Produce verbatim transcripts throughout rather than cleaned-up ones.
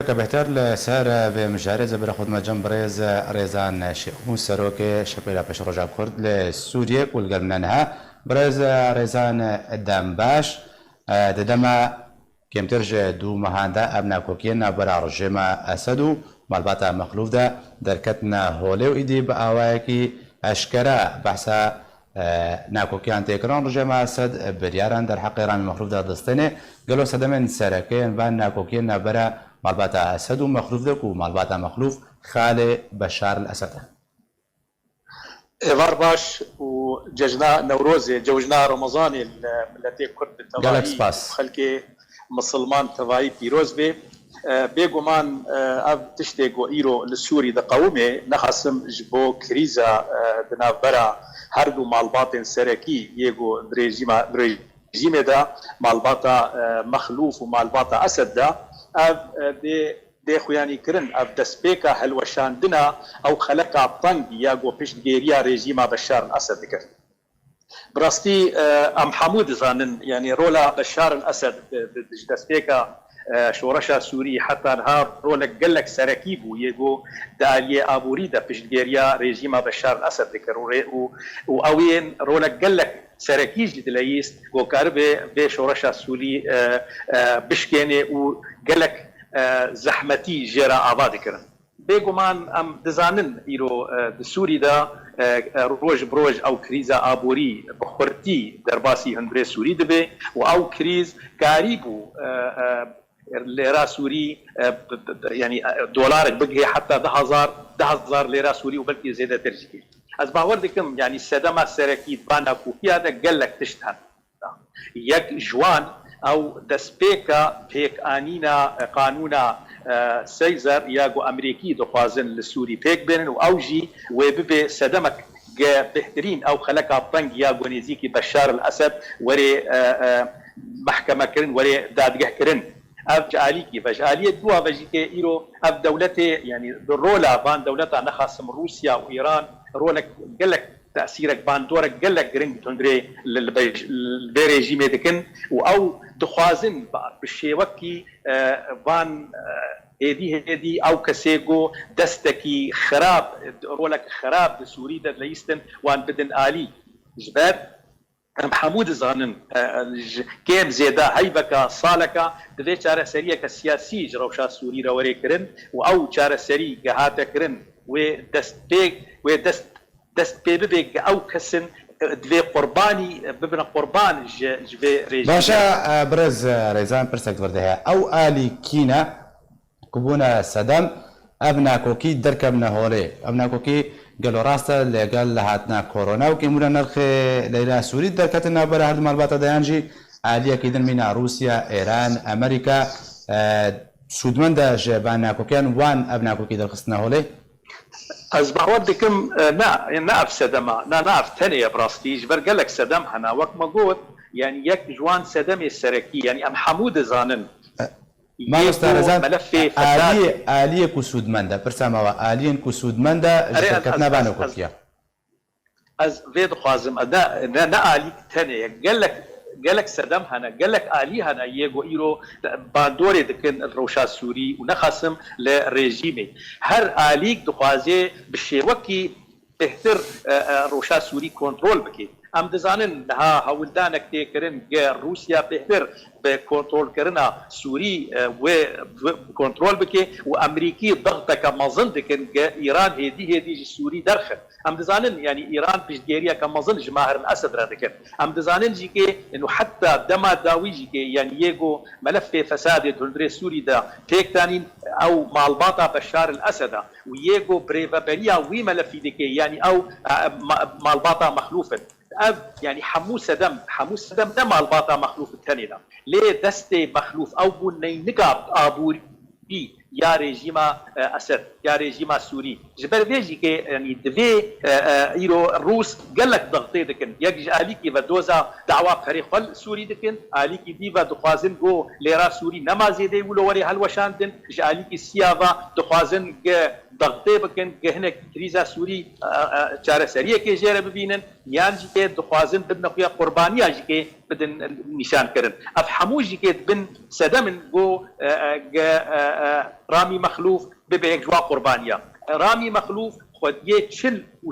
Ke bêhtir li ser vê mijarê zê bira xwe dime cem birêz Rêzan Şêxûn, serokê Şepêla Pêşeroja Kurd li Sûriyê û li gel min e niha. Birêz Rêzan dem baş. Di dema kêmtir ji du mehan de ev nakokiyên navbera rejêma Esed û malbata Mexlûf de derketine holê û îdî bi awayekî eşkere behsa, e, nakokiyan tê kirin. Rejêma Esed biryaran derheqê Rami Mexlûf de distêne. Gelo sedemên sereke yên van nakokiyên navbera malbata Esed û Mexlûf de ku malbata Mexlûf xalê Beşar el Esed e? Êvar baş û cejna Newrozê, cejna Remezanê li miletê Kurd bi tevahî û xelkê misilman tevahî pîroz bê. E, bêguman, e, ev tiştê ku îro li Sûrî diqewimê, nexasim ji bo krîza, e, di navbera her du malbatên serekî yê ku di rejîma, di rejîmê de, malbata, e, Mexlûf û malbata Esed de, ev, e, dê, dê xuyanîkirin, ev destpêka hilweşandina ew xeleka teng ya ku piştgêriya rejîma Beşar el Esed dikir. Bi rastî, e, em hemû dizanin, yanî rola Beşar el Esed di, di, di, ji destpêka, e, şoreşa Sûrî heta niha rolek gelek serekî bû, yê ku di aliyê aborî de piştgêriya rejîma Beşar el Esed dikir û rê-, û, û ew ên rolek gelek serekî jî dileyîst ku karibe vê şoreşa Sûrî, e, e, bişkêne û gelek, e, zehmetî jê re ava dikirin. Bêguman em dizanin îro, e, di Sûrî de, e, e, roj bi roj ew krîza aborî bi xurtî derbasî hundirê Sûrî dibe û ew krîz karîbû, e, e, lêra Sûrî, e, bi, bi, bi, yanî, e, dolarek bigihê heta deh hezar, deh hezar lêra Sûrî û belkî zêdetir jî. Ez bawer dikim, yanî sedema serekî di van nakokiya de gelek tişt hene. Yek ji wan ew destpêka pêkanîna qanûna, e, Seyzer ya ku Emerîkî dixwazin li Sûrî pêk bênin û ew jî wê bibe sedemek ge bêhtirîn ew xeleka teng ya ku nêzîkî Beşar el Esed werê, e, e, mehkemekirin, werê dadgehkirin. Ev ji alîkî ve. Ji aliyê dûa ve jî ke îro ev dewletê, yanî di rola van dewleta nexasim Rûsya û Îran rolek gelek tesîrek, bandorek gelek giring di hundirê li, li bej-, li vê rejîmê dikin û ew dixwazin bi, bi şêwekî, e, van, e, hêdî hêdî ew kesê ku destekî xirab, rolek xirab di Sûrî de dileyistin, wan bidin alî. Ji ber em hemû dizanin, e, ji kêm zêde heyveka saleka divê çareseriyeke siyasî ji rewşa Sûrî re were kirin û ew çareserî ge hate kirin, wê dest pê, wê dest, dest pê bibe ge ew kesin, e, divê qurbanî, e, bibine qurban ji, ji vê rejîmê. Baş e, e, birêz, e, Rêzan, pirsek vir de heye. Ew alî kî ne? Ku bûne sedem, ev nakokî derkevine holê. Ev nakokî gelo rast e, lê gel li hatina korona û kêmbûna nirxê leyra Sûrî derketin navbera her du malbata de, yan jî aliyekî din mîna Rûsya, Êran, Amerîka, e, sûdmend e ji van nakokiyan, wan ev nakokî derxistine holê? Ez bawer dikim, e, na, na ev sedema, na, na ev tenê ye bi rastî, ji ber gelek sedem hene. Wek me got, yanî yek ji wan sedemê serekî, yanî em hemû dizanin, Mamoste Rêzan, aliyê, aliyê ku sûdmend e, pirsa me wa, aliyên ku sûdmend e ji derketina van nakokiya. Ez vê dixwazim, ne, ne, ne alîk tenê ye. Gelek, gelek sedem hene, gelek alî hene yê ku îro bandorê dikin rewşa Sûrî û nexasim li rejîmê. Her alîk dixwaze bi şêwekî bêhtir, e, e, rewşa Sûrî kontrol bike. Em dizanin niha hewldanek tê kirin ge Rûsya bêhtir bi kontrolkirina Sûrî, e, wê, wê kontrol bike û Emerîkî dixteke mezin dikin ge Îran hêdî hêdî ji Sûrî derxin. Em dizanin, yanî Îran piştgêriyeke mezin ji Maher el Esed re dikin. Em dizanin jî ke, û heta dema dawî jî ke, yanî yê ku melefê fesadê di hundirê Sûrî de pêk danîn, ew malbata Beşar el Esed e. Û yê ku birêveberiya wî melefî dike, yanî ew, e, ma-, malbata Mexlûf in. Ev, yanî hemû sedem, hemû sedem ne malbata Mexlûf tenê de. Lê destê Mexlûf ew bû neynika aborî ya rejîma, e, Esed, ya rejîma Sûrî. Ji ber vê jî ke, yanî divê, e, e, îro Rûs gelek dixtê dikin. Yek ji alîkî ve doza dawa perê xwe li Sûrî dikin. Alîkî dî ve dixwazin ku lêra Sûrî nema zêdeyî wilo were helweşandin. Ji alîkî siya ve dixwazin ge dixtê bikin, ge hinek krîza Sûrî, e, e, çareseriyekê jê re bibînin. yan jî kê dixwazin bidine xuya qurbaniya jî kê bidin nîşan kirin. Ev hemû jî kê dibin sedem in ku, e, e, ge, e, e, Ramî Mexlûf bibe yek ji wan qurbaniya. Ramî Mexlûf xwediyê çil û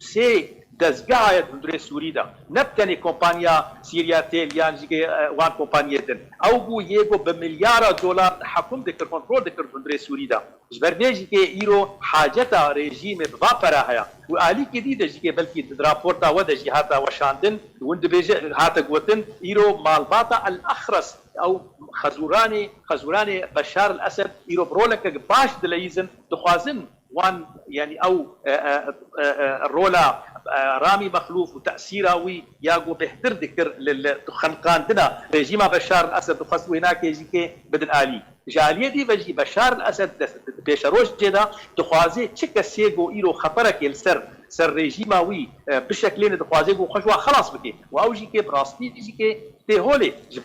sê dezgeha ye di hundirê Sûrî de. Ne bi tenê kompanya Sîrya Tel yan jî kê, e, wan kompanyê din. Ew bû yê ku bi milyara dolar hekum dikir, kontrol dikir di hundirê Sûrî de. Ji ber vê jî kê îro haceta rejîmê bi va pera heye. Û alîkî dî de jî kê belkî di raporta we de jî hata weşandin, hûn dibêje, hate gotin, îro malbata El Axres, ew xezûranê, xezûranê Beşar El Esed îro bi roleke baş dileyîzin, dixwazin wan, yanî ew, e, e, e, e, rola, e, Ramî Mexlûf û tesîra wî ya ku bêhtir dikir li, li xeniqandina rejîma Beşar El Esed dixwest wênakê jî kê bidin alî. Ji aliyê dî ve jî Beşar El Esed dest, di pêşerojê de dixwaze çi kesê ku îro xeterekê li ser, ser rejîma wî, e, bişeklêne, dixwaze ku xwe ji wan xelas bike. Û ew jî kê bi rastî jî kê tê holê. Ji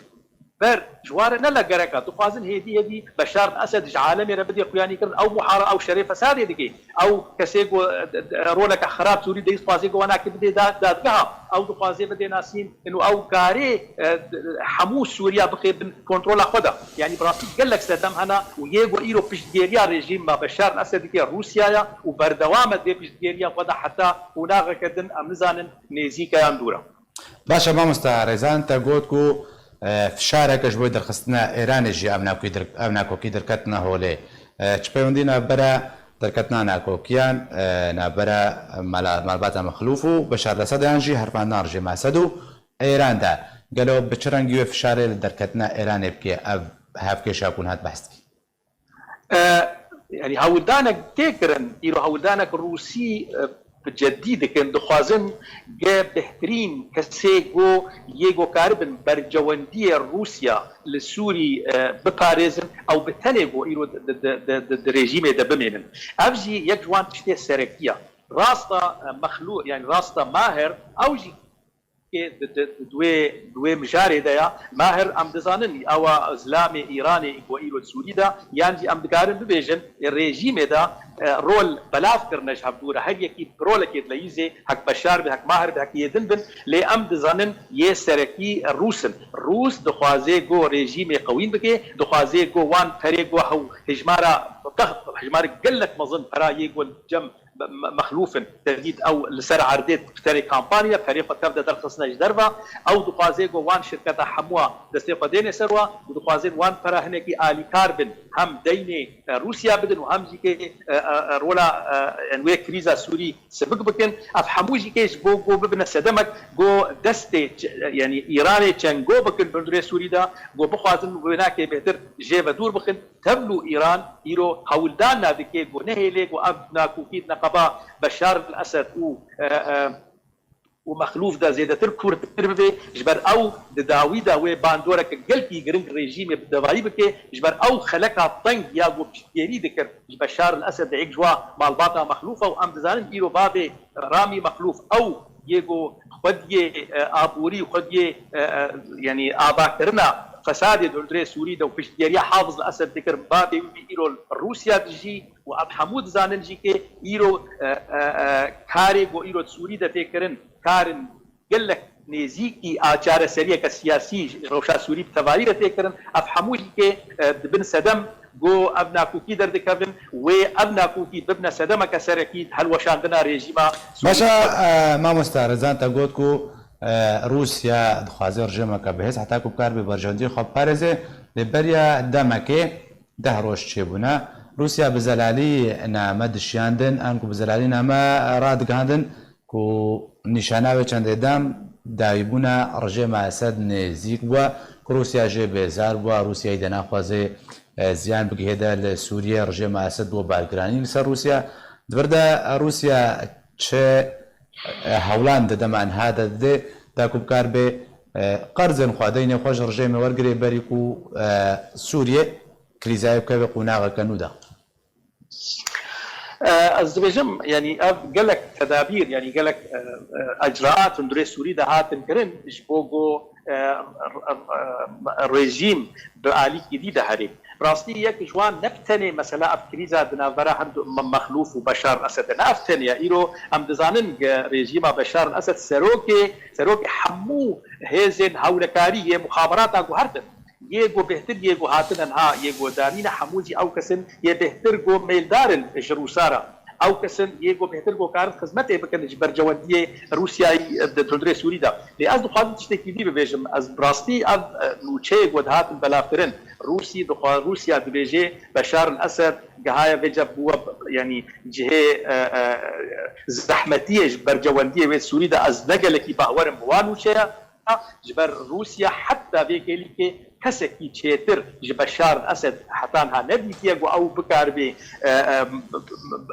ber ji wan re ne li gerek e. Dixwazin hêdî hêdî Beşar El Esed ji alemê re bidê xuyanîkirin. Ew muhara, ew şerê fesadê dike. Ew kesê ku, e, e, roleke xerab Sûrî de dixwaze ku wanakê bidê da-, dadgeha. Ew dixwaze bidê nasîn. Û ew karê, e, hemû Sûriya bixe bin kontrola xwe de. Yanî bi rastî gelek sedem hene û yê ku îro piştgiriya rejîma Beşar El Esed dike Rûsya ye û berdewam e dê piştgiriya xwe de heta qonaxeke din em nizanin nêzîk e yan dûr e. Baş e mamosta Rêzan, te got ku, e, fişareke ji bo derxistina Îranê jî ev nakokî der-, ev nakokî derketine holê. E, çi peywendî navbera derketina nakokiyan, e, navbera mala-, malbata Mexlûf û Beşar El Esed yan jî herfandina rejîma Esed û Îran de? Gelo bi çi rengî wê fişarê li derketina Îranê bike ev hevkêşa ku niha behs dikî? E, yanî hewldanek tê kirin, îro hewldanek Rûsî, e, bi ceddî dikin, dixwazin ge bêhtirîn kesê ku yê ku karibin bercewendiyê Rûsya li Sûrî, e, biparêzin, ew bi tenê ku îro di, di, di, di, di rejîmê de bimênin. Ev jî yek ji wan tiştê serekî ye. Rasta, e, Mexlû, yanî rasta Maher, ew jî kê di, di, di, di wê, di wê mijarê de ya. Maher, em dizanin, ewa zilamê Îranê ku îro di Sûrî de, yan jî em dikarin bibêjin, ê rejîmê de, e, rol belav kirine ji hevdû re. Her yekî bi rolekê dileyîzê, hek Beşar be, hek Maher be, hek yê din bin, lê em dizanin yê serekî Rûs in. Rûs dixwaze ku rejîmê qewîn bike, dixwaze ku wan perê ku hew hejmara, hejmarek gelek mezin pera yê ku cem Me-, Me-, Mexlûf in. Tevît ew li ser erdê bi terê kampanya, perê xwe tev de derxistine ji derve. Ew dixwaze ku wan şirketa hemûa destê xwe dêne ser wa û dixwaze wan pera hinekî alîkar bin. Hem deynê, e, Rûsya bidin û hem jî kê, e, e, e, rola, e, wê krîza Sûrî sivik bikin. Ev hemû jî kê ji bo ku bibine sedemek ku destê ç-, yanî Îranê çengo bikin bi hundirê Sûrî de, ku bixwazin wênakê bêhtir jê ve dûr bixin. Tevlû Îran îro hewldan nadike ku nehêlê ku ev nakokî di neqeba Beşar el-Esed û, e, e, û Mexlûf de zêdetir kûrtir bibe, ji ber ew di dawî de wê bandoreke gelkî giring rejîmê bi devayî bike, ji ber ew xeleka teng ya ku piştgirî dikir ji Beşar el-Esed de yek ji wa malbata Mexlûf e û em dizanin îro bavê Ramî Mexlûf ew yê ku xwediyê, e, aborî, xwediyê, e, e, yanî avakirina fesadê di hundirê Sûrî de û piştgiriya Hafiz el-Esed dikir, bavê wî îro li Rûsya dijî û em hemû dizanin jî kê îro, e, e, e, karê ku îro di Sûrî de tê kirin, karin gelek nêzîkî a çareseriyeke siyasî ji rewşa Sûrî bi tevayî re tê kirin. Ev hemû jî kê, e, dibin sedem ku ev nakokî derdikevin, wê ev nakokî bibne sedemeke serekî di helweşandina rejîma Sûrî. Başa, e, mamosta Rezan te got ku, e, Rûsya dixwaze rejîmeke bihêz heta ku bikaribe berjewendiyê xwe biparêze, lê beriya demekê deh roj çêbûne. Rûsya bi zelalî name dişiyandin, an ku bi zelalî name radigihandin ku nîşana wê çendê dem dawîbûna rejêma Esed nêzîk bûye, ku Rûsya jê bêzar bûye, Rûsya î de naxwaze, e, ziyan bigihêde li Sûriyê, rejêma Esed bû balgiranî li ser Rûsya. Di vir de Rûsya çi, e, hewlan di dema niha de dide, da ku bikar bê, e, qerzên xwe, deynê xwe ji rejêmê wergirê berî ku, e, Sûriyê krîzayê bikeve qonaxeke nû de. E, ez dibêjim, yanî ev gelek tedabîr, yanî gelek, e, e, ecraat hundirê Sûrî de hatin kirin, ji bo ku, e, r-, r-, e, rejîm bi alîkî dî de herê. Bi rastî yek ji wan ne bi tenê mesela ev krîza di navbera her du Me-, Mexlûf û Beşar Esed e. Ne ev tenê ye. Îro em dizanin ge rejîma Beşar Esed serokê, serokê hemû hêzên hewlekarî yê muxaberata guhertin. Yê ku bêhtir yê ku hatine niha, yê ku danîne hemû jî ew kesin yê bêhtir ku mêldar in ji Rûsa re. Ew kesin yê ku bêhtir ku karin xizmetê bikin ji bercewendiyê Rûsyayî di hundirê Sûrî de. Lê ez dixwazim tiştekî dî bibêjim. Ez bi rastî ev, e, nûçeyê ku dihatin belavkirin, Rûsî dixwa-, Rûsya dibêje Beşar el Esed gihaye vê ce bûwe, yanî cihê, e, e, zehmetiyê ji bercewendiyê wê Sûrî de ez ne gelekî bahwerim bi wan nûçeya. Ji ber Rûsya heta vê kêlîkê kesekî çêtir ji Beşar Esed heta niha nedîtiye ku ew bikaribe, e, e,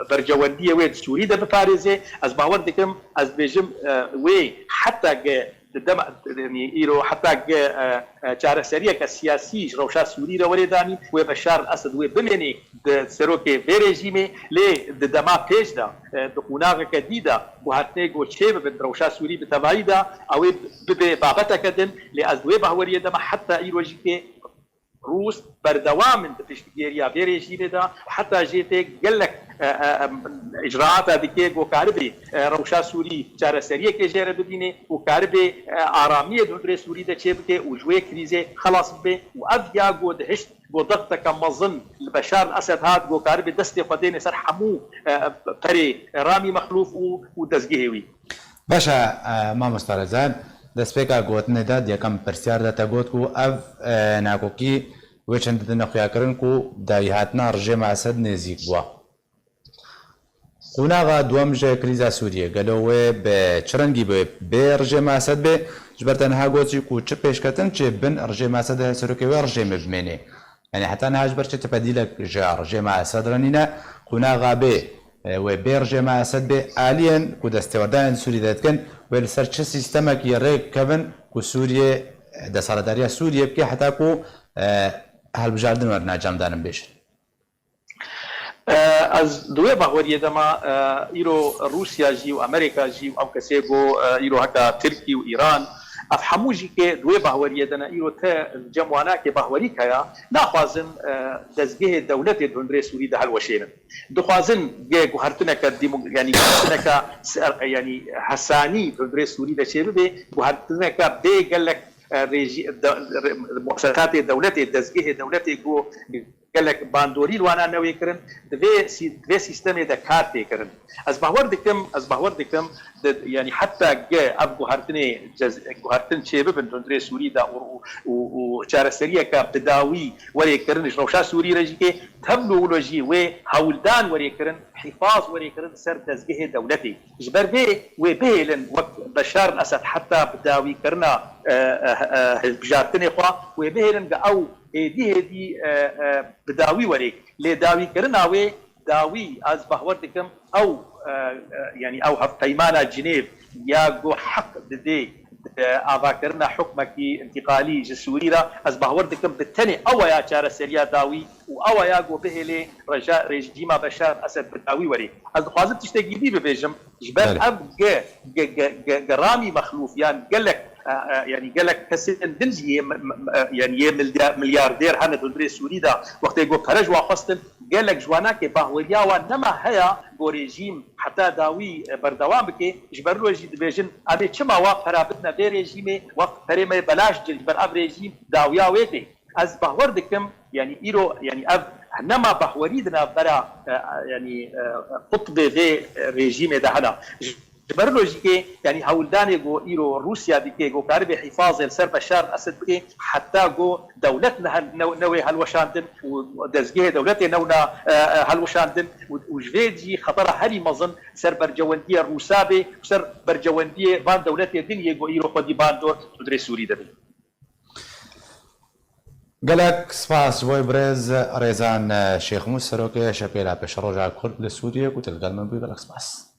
bercewendiyê wê di Sûrî de biparêze. Ez bawer dikim, ez dibêjim, e, wê heta ge di dema, yanî îro heta ge, e, e, çareseriyeke siyasî ji rewşa Sûrî re were danîn, wê Beşar Esed wê bimêne di serokê vê rejîmê, lê di dema pêş de, e, di qonaxeke dî de guhertinê ku çê bibin rewşa Sûrî bi tevayî de, ew ê bibe babeteke din, lê ez di wê bahweriyê de me heta îro jî kê Rûs berdewam in di piştgiriya vê rejîmê de, heta jê tê gelek, e, e, em, îcraata dike ku karibe, e, rewşa Sûrî çareseriyekê jê re bibîne û karibe, e, aramiyê di hundirê Sûrî de çêbike û ji wê krîzê xelas bibe û ev ya ku dihişt ku dexteke mezin li Beşar Esed hat, ku karibe destê xwe dêne ser hemû, e, perê Ramî Mexlûf û, û dezgehê wî. Baş e, e, mamosta Rezan, destpêka gotinê de di yekem pirsyar de te got ku ev, e, nakokî wê çendî dine xuyakirin ku dayîhatina rejêma Esed nêzîk bû. Qonaxa duwem ji krîza Sûriyê, gelo wê bi çi rengî bê, bê rejêma Esed bê? Ji ber te niha got jî ku çi pêşketin çê bin rejêma Esed e, serokê wê rejêmê bimênê. Yanî heta niha ji ber çi tepedîlek ji rejêma Esed re nîne? Qonaxa bê, e, wê bê rejêma Esed bê, aliyên ku destêwerdanên Sûrî de dikin, wê li ser çi sîstemekî rê kevin ku Sûriyê, e, desthilatdariya Sûriyê bike heta ku, e, hilbijardin werin encamdanin bêjin? E, ez di wê baweriyê de me, e, îro Rûsya jî û Amerîka jî û ew kesê ku, e, îro heka Tirkî û Îran, ev hemû jî kê di wê baweriyê de ne, îro te cem wanakê bahwerîk heye, naxwazin, e, dezgehê dewletê di hundirê Sûrî de hilweşênin. Dixwazin ge guhertineke demo-, yanî guhertineke se-, yanî hesanî di hundirê Sûrî de çêbibe, guhertineke bê gelek, e, rejî-, de-, re-, muesetatê dewletê, dezgehê dewletê ku gelek bandorî li wana newê kirin, di vê sî-, di vê sîstemê de kar tê kirin. Ez bawer dikim, ez bawer dikim, di, yanî heta ge ev guhertinê cez-, guhertin çêbibin hundirê Sûrî de û, û, û, û çareseriyeke bi dawî werê kirin ji rewşa Sûrî re jî kê tevlo wilo jî wê hewldan werê kirin, hîfaz werê kirin ser dezgehê dewletê. Ji ber vê wê bihêlin wek Beşar el Esed heta bi dawîkirina, e, e, e, hilbijartinê xwe, wê bihêlin ge ew hêdî hêdî, e, e, bi dawî werê. Lê dawîkirina wê dawî, ez bawer dikim, ew, e, e, yanî ew hevpeymana Cinêv ya ku heq didê, e, avakirina hukmekî întîqalî ji Sûrî re, ez bawer dikim bi tenê ew ya çareseriya dawî û ew ya ku bihêlê reja-, rejîma Beşar Esed bi dawî werê. Ez dixwazim tiştekî dî bibêjim, ji ber Belê. ev ge-, ge-, ge-, ge-, ge Ramî Mexlûf yan gelek, e, e, yanî gelek kesên din jî yê mi-, mi-, mi-, e, yanî yê milya-, milyardêr hene di hundirê Sûrî de, wextê ku pere ji wan xwestin, gelek ji wana kê bahweriya wan nema heya ku rejîm heta dawî, e, berdewam bike, ji ber wê jî dibêjin, em ê çima wa pera bidine vê rejîmê, wek perê me yê belaş cil, ji ber ev rejîm dawiya wê tê. Ez bawer dikim, yanî îro, yanî ev nema bahwerî di navbera, e, e, yanî, e, qutbê vê, e, rejîmê de hene. Ji ber lojîkê, yanî hewldanê ku îro Rûsya dike, ku karibe hîfazê li ser Beşar Esed bike, heta ku dewlet ne hel-, ne, newê helweşandin û dezgehê dewletê newna, e, e, helweşandin û, û ji vê jî xetera herî mezin ser bercewendiyê Rûsa bê û ser bercewendiyê van dewletê din yê ku îro xwedî bandor hundirê Sûrî de bê. Gelek spas ji bo birêz Rêzan Şêxmûs, serokê Şepêla Pêşeroja Kurd li Sûriyê ku tu li gel min bûyî. Gelek spas.